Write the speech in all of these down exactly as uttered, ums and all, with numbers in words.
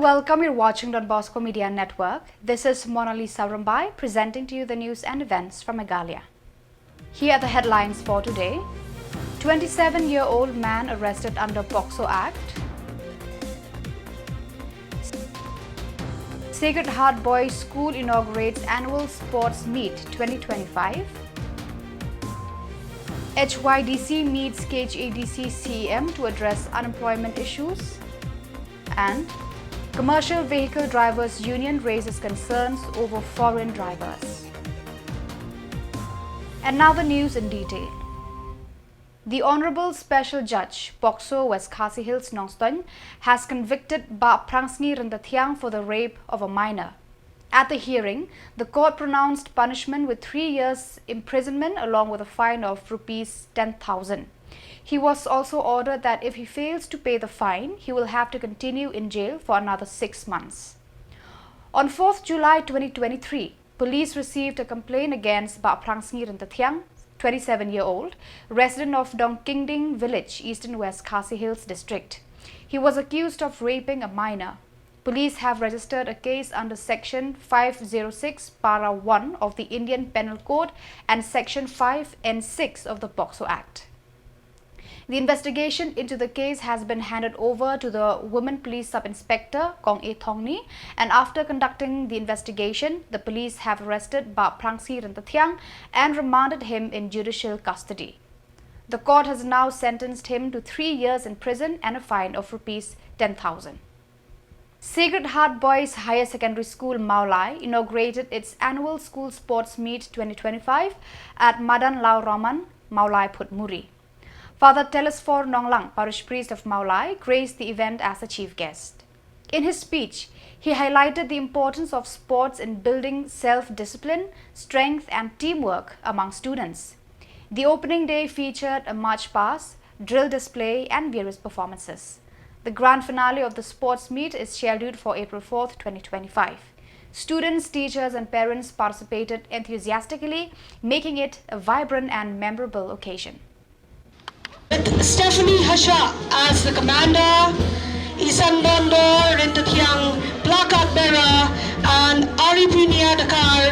Welcome, you're watching Don Bosco Media Network. This is Mona Lisa Rumbai presenting to you the news and events from Meghalaya. Here are the headlines for today. Twenty-seven-year-old man arrested under POCSO Act. Sacred Heart Boys School inaugurates annual sports meet twenty twenty-five. H Y D C meets K H A D C C E M to address unemployment issues. And Commercial Vehicle Drivers Union raises concerns over foreign drivers. And now the news in detail. The Honorable Special Judge, POCSO, West Khasi Hills, Nongstoin, has convicted Bah Prangsngi Ryntathiang for the rape of a minor. At the hearing, the court pronounced punishment with three years imprisonment along with a fine of rupees ten thousand. He was also ordered that if he fails to pay the fine, he will have to continue in jail for another six months. On fourth July twenty twenty-three, police received a complaint against Bah Prangsngi Ryntathiang, twenty-seven-year-old, resident of Dongkingding village, Eastern West Khasi Hills district. He was accused of raping a minor. Police have registered a case under Section five zero six, Para one of the Indian Penal Code and Section five N six of the POCSO Act. The investigation into the case has been handed over to the Women Police Sub-Inspector, Kong A Thongni, and after conducting the investigation, the police have arrested Bah Prangsngi Ryntathiang and remanded him in judicial custody. The court has now sentenced him to three years in prison and a fine of rupees ten thousand. Sacred Heart Boys Higher Secondary School, Mawlai, inaugurated its annual school sports meet twenty twenty-five at Madan Lawrahman, Mawlai Phutmuri. Father Telesphore Nonglang, parish priest of Mawlai, graced the event as the chief guest. In his speech, he highlighted the importance of sports in building self-discipline, strength, and teamwork among students. The opening day featured a march past, drill display, and various performances. The grand finale of the sports meet is scheduled for April fourth, twenty twenty-five. Students, teachers, and parents participated enthusiastically, making it a vibrant and memorable occasion. With Stephanie Hasha as the commander, Isanbondo Ryntathiang, placard bearer, and Aripunia Dakar.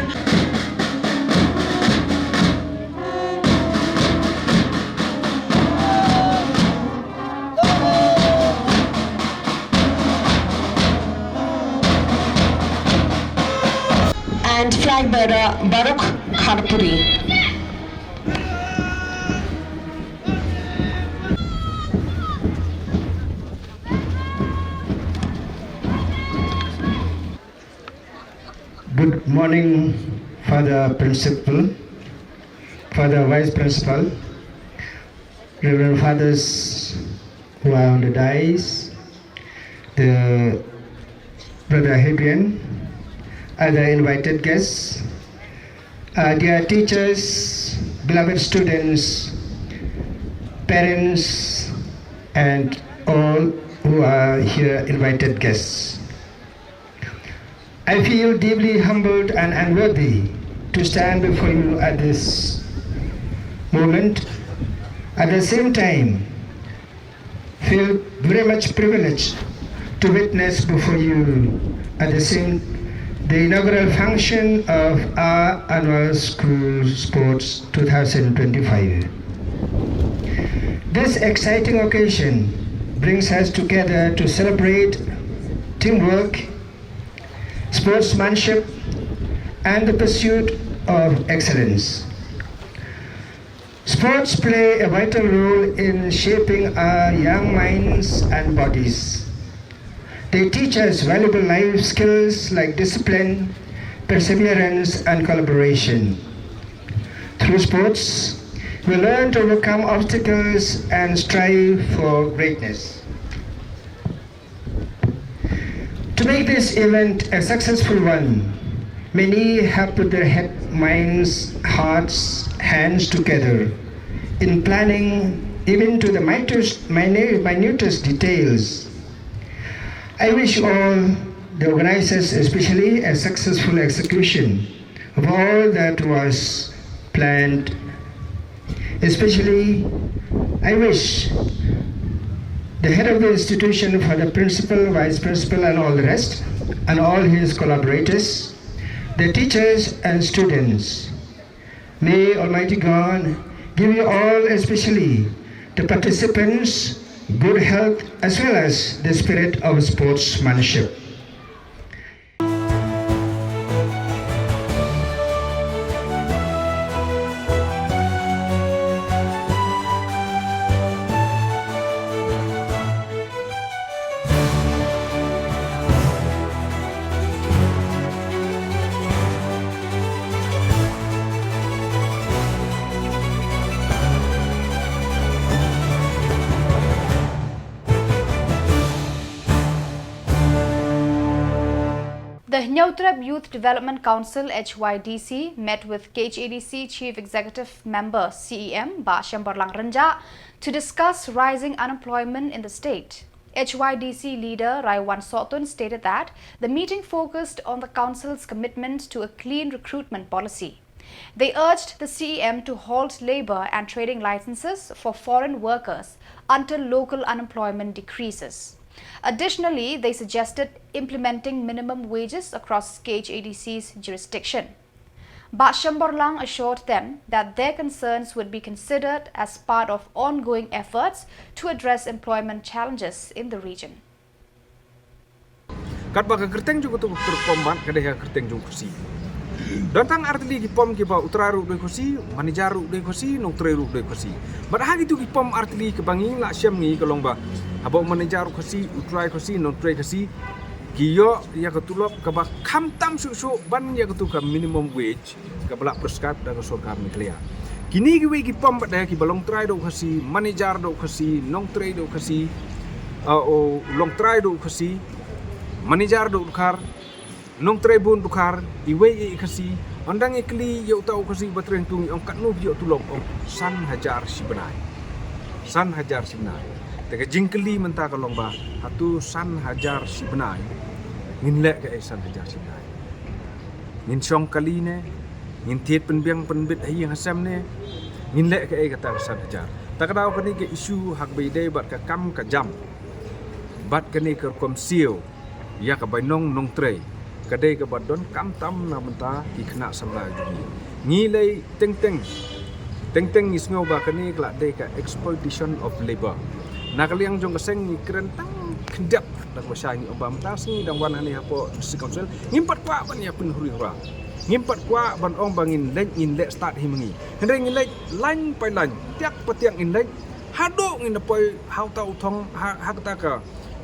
And flag bearer Baruch Kharpuri. Good morning, Father Principal, Father Vice Principal, Reverend Fathers who are on the dais, the Brother Hadrian, other invited guests, uh, dear teachers, beloved students, parents, and all who are here, invited guests. I feel deeply humbled and unworthy to stand before you at this moment. At the same time, feel very much privileged to witness before you at the same the inaugural function of our annual school sports two thousand twenty-five. This exciting occasion brings us together to celebrate teamwork, sportsmanship, and the pursuit of excellence. Sports play a vital role in shaping our young minds and bodies. They teach us valuable life skills like discipline, perseverance, and collaboration. Through sports, we learn to overcome obstacles and strive for greatness. To make this event a successful one, many have put their head, minds, hearts, hands together in planning, even to the minutest, minu-, minutest details. I wish all the organizers, especially, a successful execution of all that was planned. Especially, I wish the head of the institution, for the principal, vice principal, and all the rest, and all his collaborators, the teachers and students. May Almighty God give you all, especially the participants, good health as well as the spirit of sportsmanship. The Hynñiewtrep Youth Development Council, H Y D C, met with K H A D C Chief Executive Member, C E M, Bah Shemborlang Rynjah, to discuss rising unemployment in the state. H Y D C leader Raiwan Sohtun stated that the meeting focused on the council's commitment to a clean recruitment policy. They urged the C E M to halt labour and trading licences for foreign workers until local unemployment decreases. Additionally, they suggested implementing minimum wages across K H A D C's jurisdiction. Bah Shemborlang assured them that their concerns would be considered as part of ongoing efforts to address employment challenges in the region. Katba ka kyrteng jong katu ka pom bad ka dei ka kyrteng jong u Khasi. Don tang artylli ki pom kiba u trai ruh u dei Khasi, manager ruh u dei Khasi, nongtrei ruh u dei Khasi. Bad ha kitu ki pom artylli kiba ngi la shem ngi ka long ba haba u manager u Khasi, u trai Khasi, nongtrei Khasi, ki ïoh ïa ka tulop kaba kham tam shuh shuh ban ïa katu ka minimum wage kaba la prescribe da ka sorkar Meghalaya. Kine kiwei ki pom bad kiba long trai da u Khasi, manager da u Khasi, nongtrei da u Khasi, uh, u long trai da u Khasi, manager da u Dkhar, nongtrei bun Dkhar, iwei i Khasi, ynda ngi kylli ïa uta u Khasi uba trei hangtu ngi ong katno phi ïoh tulop, ong san hajar shi bnai. San hajar shi bnai. Te ka jingkylli mynta ka long ba hato san hajar shi bnai ngin leh kaei san hajar shi bnai. Ngin shong kali ne, ngin thied pynbiang pynbit ha ïing ha sem ne, ngin leh kaei kata ka san hajar. Ta ka daw kane ka issue ha kaba ïadei bad ka kam ka jam bad kane ka rukom siew ïa ka bainong nongtrei ka dei kaba donkam tam na bynta ki khynnah samla jong ngi. Ngi lei teng teng, teng teng ngi sngew ba kane ka la dei ka exploitation of labour. Na ka liang jong ka seng ngi kren tang khyndiat da kaba shai, ngi ong ba mynta sngi dang wan hangne hapoh District Council ngim pat kwah ban ïa pynhuri hura. Ngim pat kwah ban ong ba ngin leit, ngin leh start hi ma ngi. Hynrei ngin leit lain pa lain, tiak pa tiak ngin leit, haduh ngin da poi ha uta u thong, ha, ha kata ka,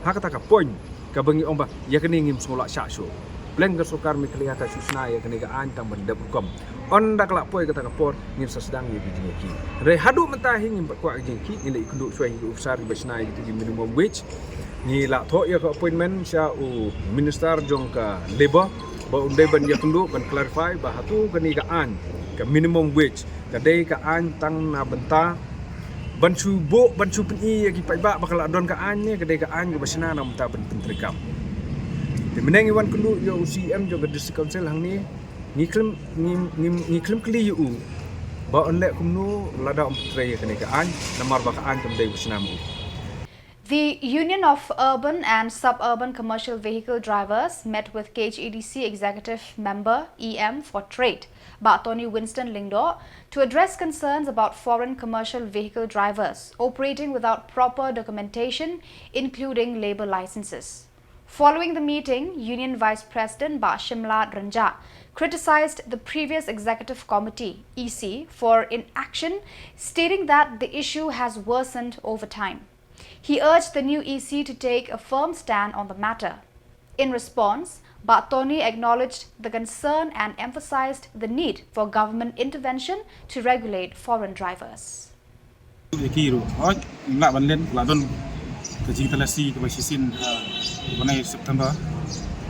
ha kata ka point kaba ngi ong ba ïa kane ngim sngewlah shah shuh. Pleng ka sorkar Meghalaya ka shu shna ïa kane ka aiñ tang ban dep rukom. Ynda ka la poi kata ka por ngin sa sdang ïa ki jingïakhih. Hynrei haduh mynta hi ngim pat kwah ki jingïakhih, ngi la ïakynduh shuwa ïa ki officer kiba shna ïa kito ki minimum wage. Ngi la thoh ïa ka appointment sha u Minister jong ka Labour ba un dei ban ïakynduh ban clarify ba hato kane ka aiñ ka minimum wage ka dei ka aiñ tang na bynta ban shu buh, ban shu pyni ïa ki paidbah ba ka la don ka aiñ ne ka dei ka aiñ kaba shna na bynta ban pyntreikam. Te mynne ngi wan kynduh ïa u C E M jong ka District Council hangne, ngi khlem, ngi, ngi, ngi khlem kylli ïa u ba un leh kumno lada um trei ïa kane ka aiñ, namar ba ka aiñ kam dei ba shna ma u. The Union of Urban and Suburban Commercial Vehicle Drivers met with K H A D C Executive Member, E M for Trade, Bah Tony Winston Lyngdoh, to address concerns about foreign commercial vehicle drivers operating without proper documentation, including labour licences. Following the meeting, Union Vice President Bah Shimlat Rynjah criticised the previous Executive Committee, E C, for inaction, stating that the issue has worsened over time. He urged the new E C to take a firm stand on the matter. In response, Bah Tony acknowledged the concern and emphasised the need for government intervention to regulate foreign drivers. Ïa ki ruh, hooid, ngim lah ban len, la don ka jingtalasi kaba shisien, ha, bnai September,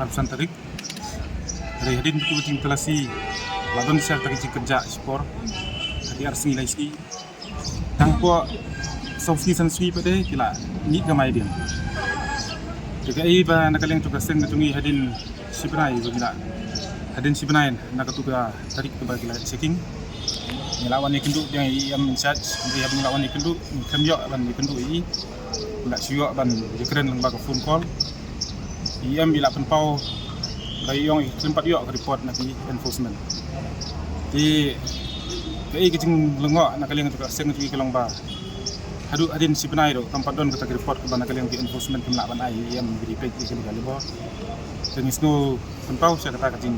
arphew san tarik. Hynrei hadien katu ka jingtalasi, la don shisha kata ka jingkynjah shipor, ha ki ar sngi lai sngi. Tang hapoh saw sngi san sngi pat de ki la mih kamai biang. Te kaei ba na ka liang jong ka seng ka jong ngi hadien shi bnai ba ngi la, hadien shi bnai na katu ka tarik kaba ki la checking, ngi la wan ïakynduh biang ïa i E M in charge, hynrei haba ngi la wan ïakynduh ngi khlem ïoh ban ïakynduh ïa i. Nga shu ïoh ban ïakren lyngba ka phone call. I em i la pynpaw ba i ong i khlem pat ïoh ka report na ki enforcement. Te kaei ka jinglyngngoh na ka liang jong ka seng jong i ka long ba haduh hadien shi bnai ruh kam pat don kata ka report kaba na ka liang ki enforcement kim lah ban ai, i em i peit i ka liang ka liang. Te ngi sngew pynpaw sha kata ka jing,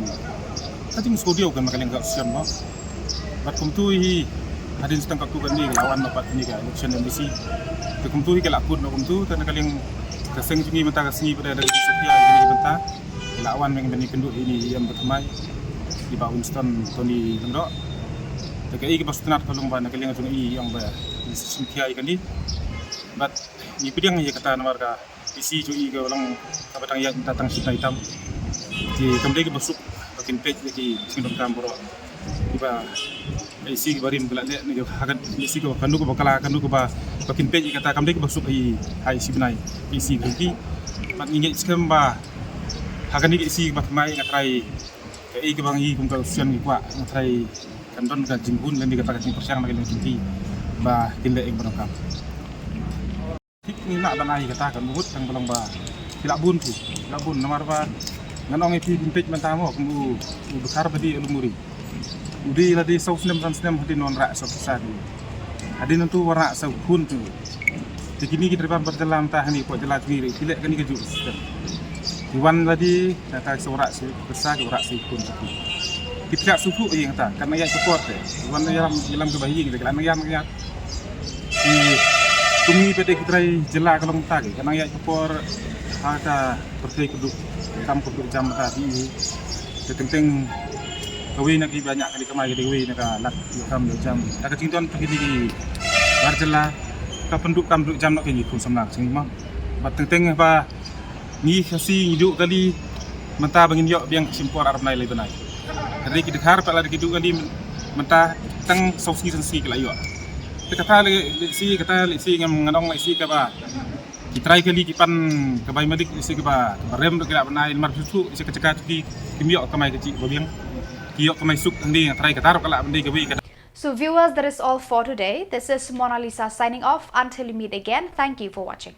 ka jingsngewdiaw ka na ka liang ka option mo. Bad kumtu hi hadien shi tang katto katne ka la wan noh pat kane ka election M D C. Te kumtu hi ka la kut noh kumtu, te na ka liang ka seng jong ngi mynta ka sngi pat da ka jingsngewdiaw ïa kane ka bynta. Ka la wan mynta ban ïakynduh ïa ine i em ba thymmai, i Bah Winston Tony Lyngdoh. Te kaei kaba sngewtynnat ka long ba na ka liang jong i i ong ba i sngewthuh ïa kane. Bad ngi pdiang ïa kata namar ka P C jong i ka long kaba dang ïaid mynta tang shi bnai tam. Te kam dei kaba suk ba kin peit ïa ki jingdonkam baroh. Kiba P C kiba rim ka la leh ne ka hagan P C kiba kano kaba kala kano kaba ba kin peit ïa kata kam dei kaba suk i hai shi bnai P C ka ki. Bad ngi ngeit skhem ba ha kane ka P C kaba thymmai nga trai kaei kaba ngi kum ka opposition ngi kwah nga trai kan don ka jinghun lane kata ka jingpyrshang na ka liang jong ki ba kin leh ïa kaba donkam. Thik ngi lah ban ai kata ka mut tang ba long ba ki la bun ki, ki la bun namar ba ngan ong ïa phi phin peit mynta mo kum u, u Dkhar ba dei u Lum Uri. U dei la dei saw snem san snem hadien wanrah saw pisa dei. Hadien nangtu wanrah saw khun tu. Te kine ki driver bar jylla mynta hani pok jylla jngi re ki leh kane ka juh system. Ki wan la dei kata saw wanrah saw pisa ki wanrah saw khun tu. Ki pisa saw khun ïa kata kan ïaid ka por te. Ki wan ïalam ïalam ka ba hi ki kan ïaid ïaid. Ki kum ngi pat ki trai jylla ka long ta ki kan ïaid ka por ha ka pyrthei ka duk kam ka duk jam ta di. Te teng teng kawei na ki ba ñiah ka dei kamai ka dei kawei na ka lad ïoh kam ïoh jam. Ka ka jingdon ta ki dei ki bar jylla ka pynduk kam duk jam na ki ngi kum samla ka jingmam. Ba teng teng ba ngi Khasi ngi duh kali mynta ba ngin ïoh biang ka shim por ar bnai lai bnai. Ka dei ki Dkhar pat la ki duh kali mynta tang saw sngi san sngi ki la ïoh. Te kata le si kata le si ngam ngan ong le si kaba ki trai kali ki pan ka bai madik le si kaba kaba rem ruh ki la bnai mar phi thu si ka jaka ki kim ïoh kamai ka chi ba biang. Ki ïoh kamai suk hangdi nga trai kata ruh ka la bnai ka bai ka. So viewers, that is all for today. This is Mona Lisa signing off. Until we meet again, thank you for watching.